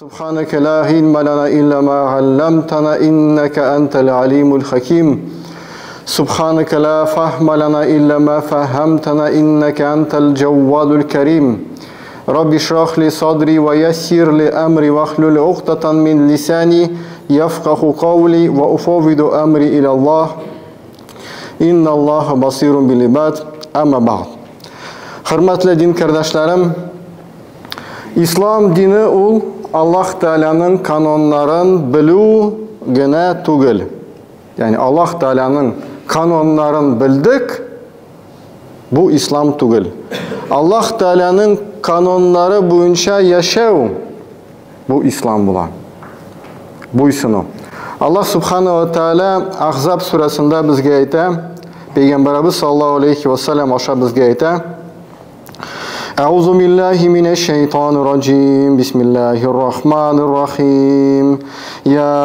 سبحانك لا علم لنا إلا ما علمتنا إنك أنت العليم الحكيم. سبحانك لا فهم لنا إلا ما فهمتنا إنك أنت الجواد الكريم. رب اشرح لي صدري ويسر لي أمري واحلل عقدة من لساني يفقه قولي وأفوض أمري إلى الله إن الله بصير بالعباد. أما بعد. Hörmətli din kardeşlerim, İslam dini ул Аллаһ Тәгаләнең кануннарын белү генә түгел. Ягъни Аллаһ Тәгаләнең кануннарын белдек, бу ислам түгел. Аллаһ Тәгаләнең кануннары буенча яшәү бу ислам була. Буйсыну. Аллаһ Субхану ва Тәгалә Ахзаб сүрәсендә безгә әйтә, Пәйгамбәребез саллаллаһу алейхи ва саллям аша безгә әйтә: أعوذ بالله من الشيطان الرجيم بسم الله الرحمن الرحيم يا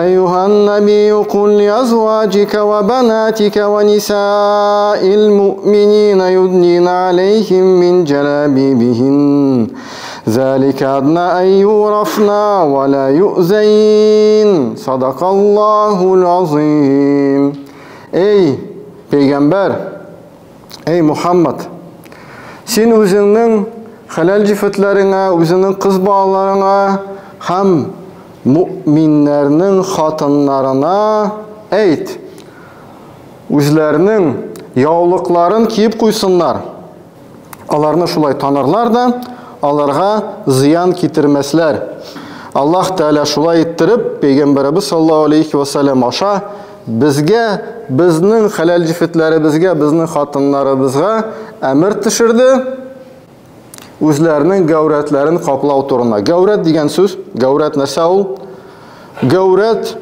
أيها النبي قل لأزواجك وبناتك ونساء المؤمنين يدنين عليهم من جلابيبهن ذلك أدنى أن يعرفن ولا يؤذين صدق الله العظيم. Ey Peygamber, ey Muhammed, син үзеңнең хәләл җефетләреңә, үзеңнең кыз балаларыңа һәм мөэминнәрнең хатыннарына әйт, үзләренең яулыкларын киеп куйсыннар. Аларны шулай танырлар да, аларга зыян китермәсләр. Аллаһ Тәгалә шулай иттереп, Пәйгамбәребез саллаллаһу алейхи ва саллям аша безгә, безнең хәләл җефетләребезгә, безнең хатыннарыбызга әмер төшерде үзләренең гәүрәтләрен каплау турында. Гәүрәт дигән сүз, гәүрәт нәрсә ул? Гәүрәт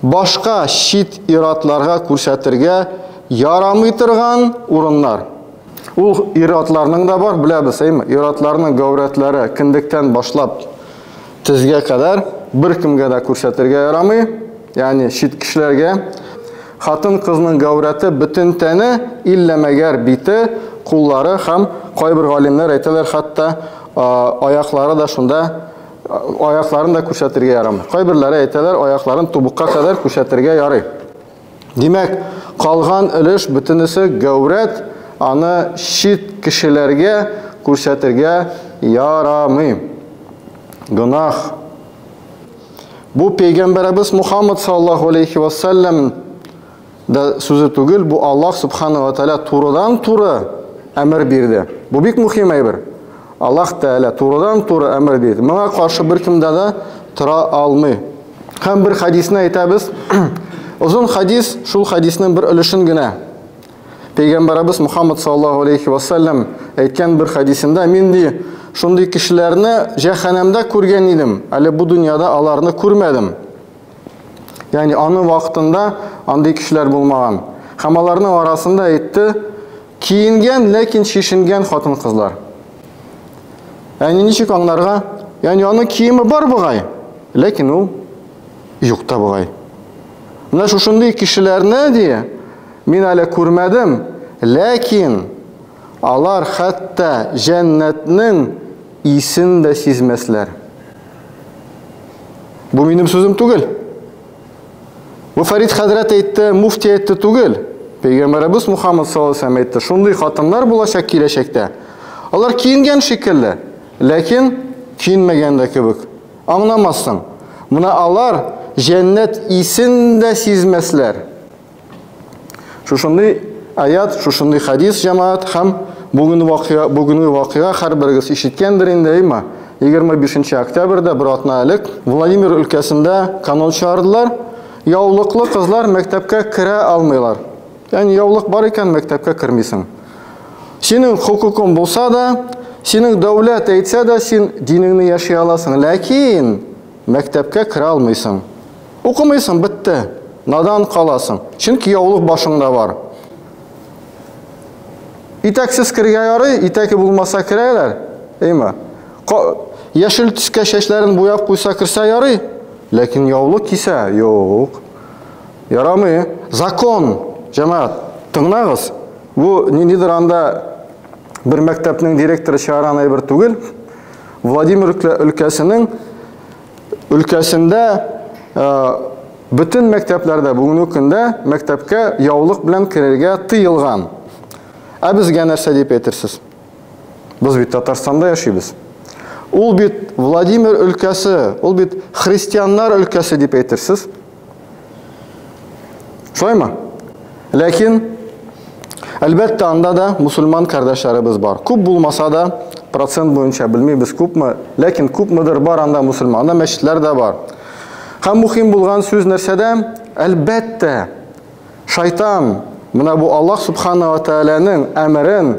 башка чит иратларга күрсәтергә ярамый торган урыннар. Ул иратларның да бар, беләбез, әйме? Иратларның гәүрәтләре кендектән башлап тезгә кадәр бер кемгә дә күрсәтергә ярамый, ягъни чит кешеләргә. Хатын-кызның гәүрәте бөтен тәне, иллә мәгәр бите, куллары һәм кайбер галимнәр әйтәләр, хәтта аяклары да шунда, аякларын да күрсәтергә ярамый. Кайберләре әйтәләр, аякларын тубыкка кадәр күрсәтергә ярый. Димәк, калган өлеш бөтенесе гәүрәт, аны чит кешеләргә күрсәтергә ярамый. Гөнаһ. Бу Пәйгамбәребез Мухаммад саллаллаһу алейхи ва саллям да сүзе түгел, бу Аллаһ субхану ва тааля турыдан-туры әмер бирде. Бу бик мөһим әйбер. Аллаһ Тәгалә турыдан-туры әмер бирде. Моңа каршы беркем дә тора алмый. Һәм бер хадисне әйтәбез. Озын хадис, шул хадиснең бер өлешен генә. Пәйгамбәребез Мухаммад саллаллаһу алейхи ва саллям әйткән бер хадисендә, мин ди, шундый кешеләрне җәһәннәмдә күргән идем, әле бу дөньяда аларны күрмәдем. Ягъни аның вакытында андый кешеләр булмаган. Һәм аларның арасында әйтте, киенгән, ләкин чишенгән хатын-кызлар. Ягъни ничек аңларга? Ягъни аның киеме бар бугай, ләкин ул юк та бугай. Менә шушындый кешеләрне ди, мин әле күрмәдем, ләкин алар хәтта җәннәтнең исен дә сизмәсләр. Бу минем сүзем түгел. Бу Фәрид хәзрәт әйтте, муфти әйтте түгел. Пәйгамбәребез Мухаммад саллаллаһу алейһи ва саллям әйтте, шундый хатыннар булачак киләчәктә. Алар киенгән шикелле, ләкин киенмәгән дә кебек. Аңламассың. Менә алар җәннәт исен дә сизмәсләр. Шушындый аят, шушындый хадис җәмәгать һәм бүгенге вакыйга һәрберегез ишеткәндер инде, әйме? 25 октябрьдә бер атна элек Владимир өлкәсендә канун чыгардылар. Яулыклы кызлар мәктәпкә керә алмыйлар. Ягъни яулык бар икән, мәктәпкә кермисең. Синең хокукың булса да, синең дәүләт әйтсә дә, син динеңне яши аласың, ләкин мәктәпкә керә алмыйсың. Укымыйсың, бетте. Надан каласың. Чөнки яулык башыңда бар. Итәксез керергә ярый, итәке булмаса керәләр, әйме? Яшел төскә чәчләрен буяп куйса керсә ярый, ләкин яулык кисә, юк. Ярамый. Закон, җәмәгать, тыңлагыз. Бу ниндидер анда бер мәктәпнең директоры чыгарган әйбер түгел. Владимир өлкәсенең өлкәсендә бөтен мәктәпләрдә бүгенге көндә мәктәпкә яулык белән керергә тыелган. Ә безгә нәрсә дип әйтерсез? Без бит Татарстанда яшибез. Ул бит Владимир өлкәсе, ул бит христианнар өлкәсе дип әйтерсез. Шулаймы? Ләкин әлбәттә анда да мусульман кардәшләребез бар. Күп булмаса да, процент буенча белмибез күпме, ләкин күпмедер бар анда мусульман, анда мәчетләр дә бар. Һәм мөһим булган сүз нәрсәдә? Әлбәттә, шайтан менә бу Аллаһ субхана ва тәгаләнең әмерен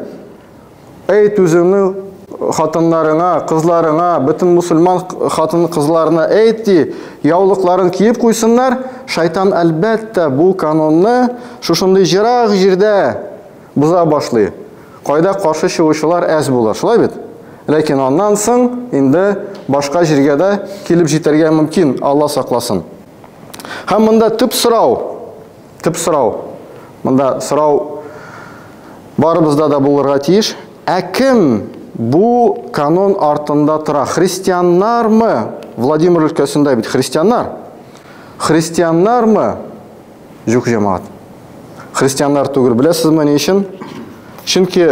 әйт үзеңнең хатыннарыңа, кызларыңа, бөтен мусульман хатын кызларына әйт ди, яулыкларын киеп куйсыннар, шайтан әлбәттә бу канонны шушындый җырак җирдә боза башлый. Кайда каршы чыгучылар әз булыр, шулай бит? Ләкин аннан соң инде башка җиргә дә килеп җитәргә мөмкин, Алла сакласын. Һәм монда төп сорау, төп сорау. Монда сорау барыбызда да булырга тиеш. Ә кем бу канон артында тора? Христианнармы? Владимир өлкәсендә бит христианнар. Христианнармы? Юк, җәмәгать. Христианнар түгел, беләсезме ни өчен? Чөнки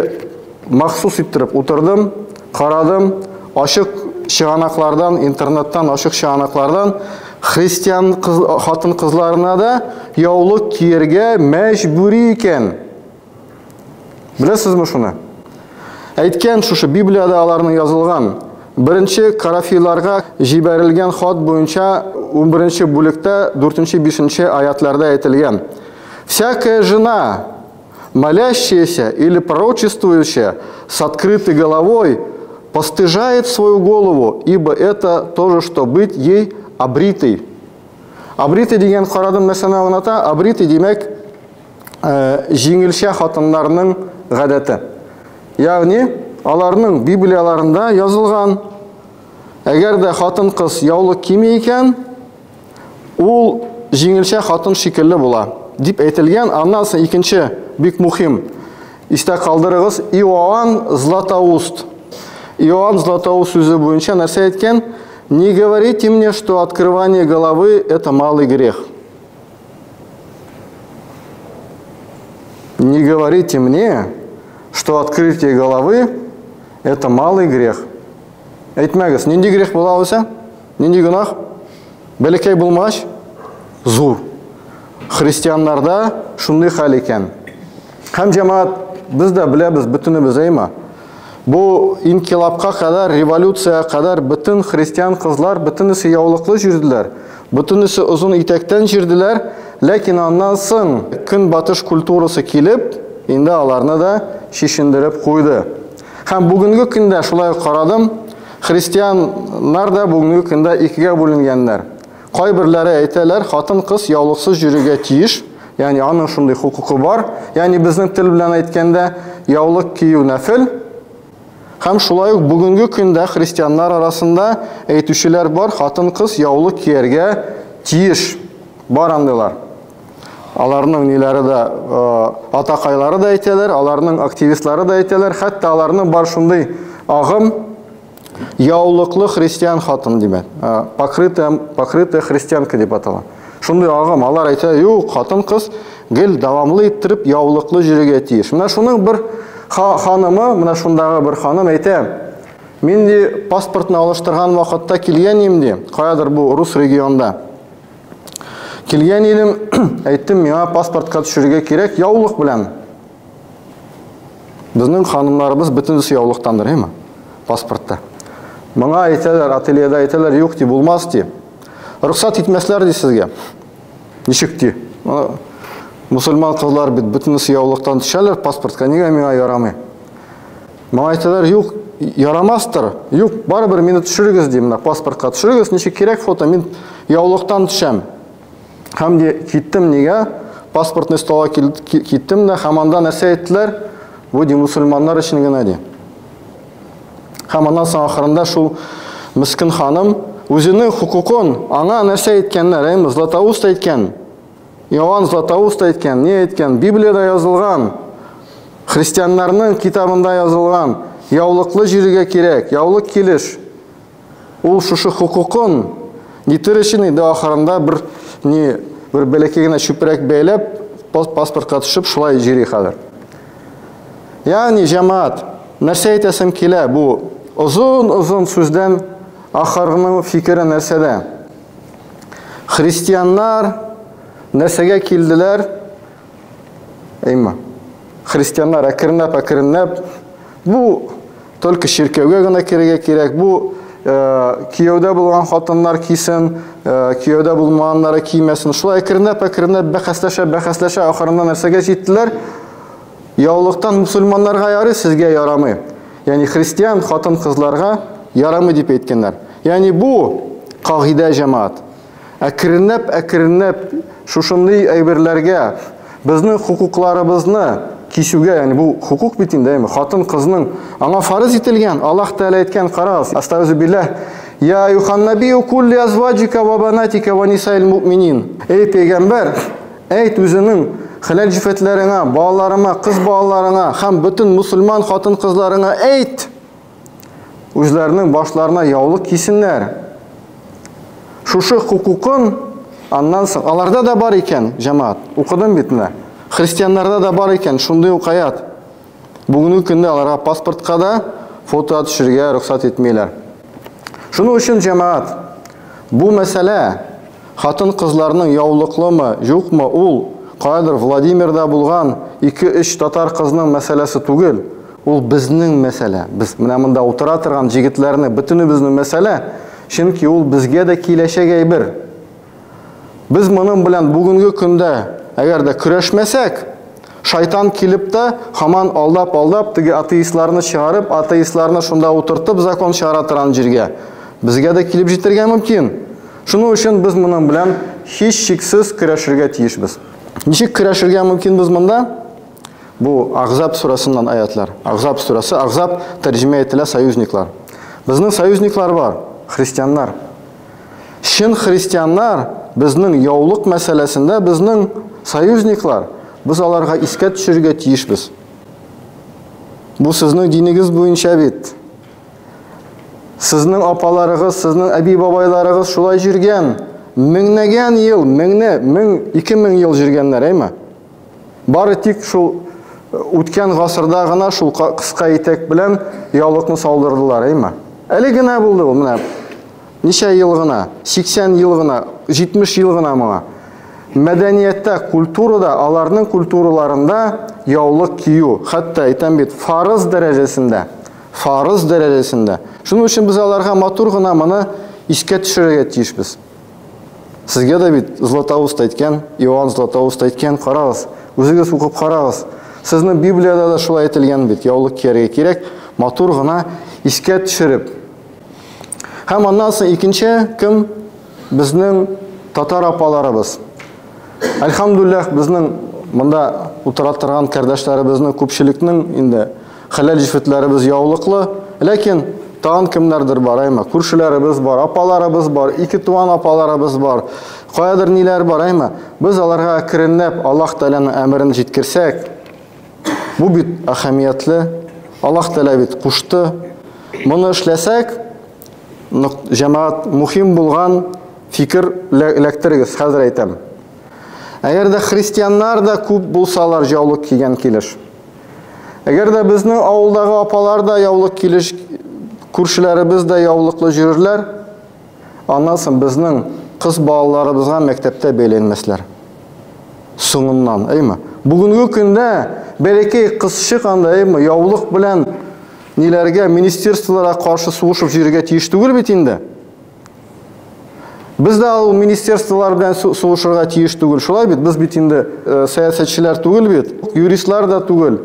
махсус иттереп утырдым, карадым, ачык чыганаклардан, интернеттан ачык чыганаклардан христиан кыз, хатын кызларына да яулык кияргә мәҗбүри икән. Беләсезме шуны? Әйткән шушы Библиядә аларның язылган. Беренче Карафиларга җибәрелгән хат буенча 11 бүлектә 4-5 аятларда әйтелгән. Всякая жена, молящаяся или пророчествующая с открытой головой, постыжает свою голову, ибо это то же, что быть ей обритой. Обритый дигән карадым нәрсәне аңлата? Обритый димәк, җиңелчә хатыннарның гадәте. Ягъни, аларның Библияларында язылган, әгәр дә хатын-кыз яулык кими икән, ул җиңелчә хатын шикелле була, дип әйтелгән. Аннан соң икенче бик мөһим, истә калдырыгыз, Иоанн Златоуст. Иоанн Златоуст сүзе буенча нәрсә әйткән? Не говорите мне, что открывание головы – это малый грех. Не говорите мне, что открытие головы – это малый грех. Әйтмәгез, нинди грех була алса? Нинди гөнаһ? Бәләкәй булмагач, зур. Христианнарда шундый хәл икән. Һәм җәмәгать, без дә беләбез, бөтенебез, әйме? Бу инкилабка кадәр, революция кадәр бөтен христиан кызлар бөтенесе яулыклы җөрделәр. Бөтенесе озын итәктән җөрделәр, ләкин аннан соң көнбатыш культурасы килеп, инде аларны да чишендереп куйды. Һәм бүгенге көндә шулай ук карадым, христианнар да бүгенге көндә икегә бүленгәннәр. Кайберләре әйтәләр, хатын-кыз яулыксыз йөрергә тиеш, ягъни аның шундый хокукы бар, ягъни безнең тел белән әйткәндә, яулык кию нәфел. Һәм шулай ук бүгенге көндә христианнар арасында әйтүчеләр бар, хатын-кыз яулык кияргә тиеш. Бар андыйлар. Аларның ниләре дә, атакайлары да әйтәләр, аларның активистлары да әйтәләр, хәтта аларның бар шундый агым, яулыклы христиан хатын димәк, покрытая христианка дип атала. Шундый агым, алар әйтә, юк, хатын-кыз гел дәвамлы иттереп яулыклы йөрергә тиеш. Менә шуның бер ханымы, менә шундагы бер ханым әйтә, мин ди паспортны алыштырган вакытта килгән идем ди, каядыр бу рус регионда. Килгән идем, әйттем, миңа паспортка төшерергә кирәк яулык белән. Безнең ханымнарыбыз бөтенесе яулыктандыр, әйме? Паспортта. Моңа әйтәләр, ательеда әйтәләр, юк ди, булмас ди. Рөхсәт итмәсләр ди сезгә. Ничек ди? Мусульман кызлар бит бөтенесе яулыктан төшәләр паспортка, нигә миңа ярамый? Моңа әйтәләр, юк, ярамастыр. Юк, барыбер мине төшерегез ди, менә паспортка төшерегез, ничек кирәк фото, мин яулыктан төшәм. Һәм ди, киттем нигә? Паспортный столга киттем дә, һәм анда нәрсә әйттеләр? Бу ди мусульманнар өчен генә ди. Һәм аннан соң ахырында шул мескен ханым үзенең хокукын аңа нәрсә әйткәннәр, әйме, Златоуст әйткән. Иоанн Златоуст әйткән, ни әйткән? Библиядә язылган, христианнарның китабында язылган, яулыклы җиргә кирәк, яулык килеш. Ул шушы хокукын Нитер өчен инде ахырында бер ни бер бәләкәй генә чүпрәк бәйләп паспортка төшеп шулай җөри хәзер. Ягъни җәмәгать, нәрсә әйтәсем килә бу озын-озын сүздән ахыргының фикере нәрсәдә? Христианнар нәрсәгә килделәр? Әйме? Христианнар әкренләп-әкренләп бу только чиркәүгә генә керергә кирәк. Бу кияүдә булган хатыннар кисен, кияүдә булмаганнары кимәсен. Шулай әкренләп-әкренләп бәхәсләшә, бәхәсләшә ахырында нәрсәгә җиттеләр? Яулыктан мусульманнарга ярый, сезгә ярамый. Ягъни христиан хатын-кызларга ярамый дип әйткәннәр. Ягъни бу кагыйдә җәмәгать. Әкренләп, әкренләп шушындый әйберләргә безнең хокукларыбызны кисүгә, ягъни бу хокук бит инде, әйме, хатын-кызның аңа фарыз ителгән, Аллаһ Тәгалә әйткән, карагыз, астагфиру билләһ, Я айюхан набию кул ли азваджика ва банатика ва нисаил муъминин. Эй пәйгамбәр, әйт үзенең хәләл җефетләреңә, балаларыңа, кыз балаларыңа һәм бөтен мусульман хатын-кызларыңа әйт, үзләренең башларына яулык кисеннәр. Шушы хукукын аннан соң аларда да бар икән, җәмәгать. Укыдым бит менә. Христианнарда да бар икән шундый ук аят. Бүгенге көндә аларга паспортка да фото төшерергә рөхсәт итмиләр. Шуның өчен җәмәгать, бу мәсьәлә хатын-кызларның яулыклымы, юкмы, ул каядыр Владимирда булган 2-3 татар кызның мәсьәләсе түгел. Ул безнең мәсьәлә. Без менә монда утыра торган җегетләрнең бөтенебезнең мәсьәлә, чөнки ул безгә дә киләчәк әйбер. Без моның белән бүгенге көндә әгәр дә көрәшмәсәк, шайтан килеп тә һаман алдап-алдап теге атеистларны чыгарып, атеистларны шунда утыртып закон чыгара торган җиргә безгә дә килеп җитәргә мөмкин. Шуның өчен без моның белән һичшиксез көрәшергә тиешбез. Ничек көрәшергә мөмкин без монда? Бу Ахзаб сүрәсеннән аятлар. Ахзаб сүрәсе, Ахзаб тәрҗемә ителә союзниклар. Безнең союзниклар бар, христианнар. Чын христианнар безнең яулык мәсьәләсендә безнең союзниклар. Без аларга искә төшерергә тиешбез. Бу сезнең динегез буенча бит. Сезнең апаларыгыз, сезнең әби-бабайларыгыз шулай җиргән. Меңнәгән ел, меңне, мең, 2000 ел җиргәннәр, әйме? Бары тик шул үткән гасырда гына шул кыска итәк белән яулыкны салдырдылар, әйме? Әле генә булды ул, менә ничә ел гына, 80 ел гына, 70 ел гына моңа. Мәдәнияттә, культурада, аларның культураларында яулык кию, хәтта әйтәм бит, фарыз дәрәҗәсендә, фарыз дәрәҗәсендә. Шуның өчен без аларга матур гына моны искә төшерергә тиешбез. Сезгә дә бит Златоуст әйткән, Иоанн Златоуст әйткән, карагыз, үзегез укып карагыз. Сезнең Библиядә дә шулай әйтелгән бит, яулык кияргә кирәк, матур гына искә төшереп. Һәм аннан соң икенче кем? Безнең татар апаларыбыз. Әлхәмдүлилләһ, безнең монда утыра торган кардәшләребезнең күпчелекнең инде хәләл җефетләребез яулыклы, ләкин тагын кемнәрдер бар, әйме? Күршеләребез бар, апаларыбыз бар, ике туган апаларыбыз бар, каядыр ниләр бар, әйме? Без аларга әкренләп Аллаһ Тәгаләнең әмерен җиткерсәк, бу бит әһәмиятле, Аллаһ Тәгалә бит кушты. Моны эшләсәк, җәмәгать мөһим булган фикер эләктерегез, хәзер әйтәм. Әгәр дә христианнар да күп булсалар яулык кигән килеш, әгәр дә безнең авылдагы апалар да яулык килеш, күршеләребез дә яулыклы йөрерләр, аннан соң безнең кыз балаларыбызга мәктәптә бәйләнмәсләр. Соңыннан, әйме? Бүгенге көндә бәләкәй кызчык анда, әйме, яулык белән ниләргә, министерстволарга каршы сугышып йөрергә тиеш түгел бит инде. Без дә ул министерстволар белән сугышырга тиеш түгел. Шулай бит, без бит инде сәясәтчеләр түгел бит, юристлар да түгел.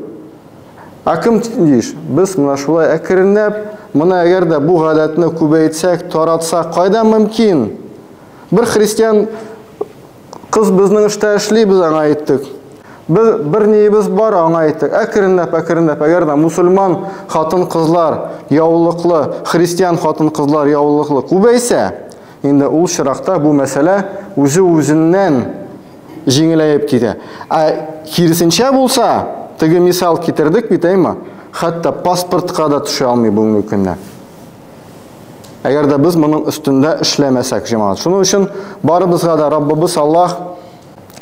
Ә кем тиеш? Без менә шулай әкренләп, моны әгәр дә бу гадәтне күбәйтсәк, таратсак, кайда мөмкин? Бер христиан кыз безнең эштә эшли, без аңа әйттек. Без бер ниебез бар, аңа әйттек. Әкренләп, әкренләп, әгәр дә мусульман хатын-кызлар яулыклы, христиан хатын-кызлар яулыклы күбәйсә, инде ул чиракта бу мәсьәлә үзе үзеннән җиңеләеп китә. Ә киресенчә булса, теге мисал китердек бит, әйме? Хәтта паспортка да төшә алмый бүгенге көндә. Әгәр дә без моның өстендә эшләмәсәк, җәмәгать. Шуның өчен барыбызга да Раббыбыз Аллаһ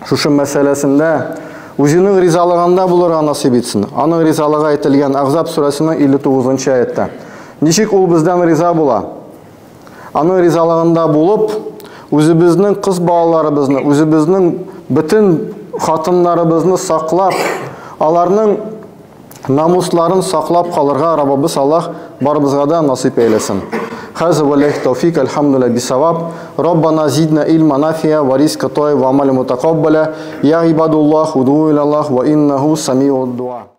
шушы мәсьәләсендә үзенең ризалыгында булырга насыйп итсен. Аның ризалыгы әйтелгән Әхзаб сүрәсенең 59 нчы аятта. Ничек ул бездән риза була? Аның ризалыгында булып, үзебезнең кыз балаларыбызны, үзебезнең бөтен хатыннарыбызны саклап, аларның намусларын саклап калырга Раббыбыз Аллаһ барыбызга да насыйп әйләсен. Хәзер валлахи тауфик, альхамдулилла бисаваб. Раббана зидна илма нафия ва ризка тойба ва амаля мутакаббаля. Я ибадуллах, уду илаллах ва иннаху самиуд дуа.